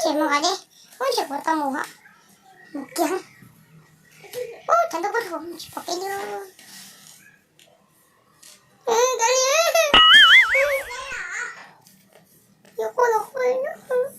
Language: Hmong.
Ces mus qhov deb, ub, ntshe kuv tau mus hos. Mus kiag. Ub, cov ntuj kub rau kuv tsis pom kev li. Ua li, yuav quaj los quaj.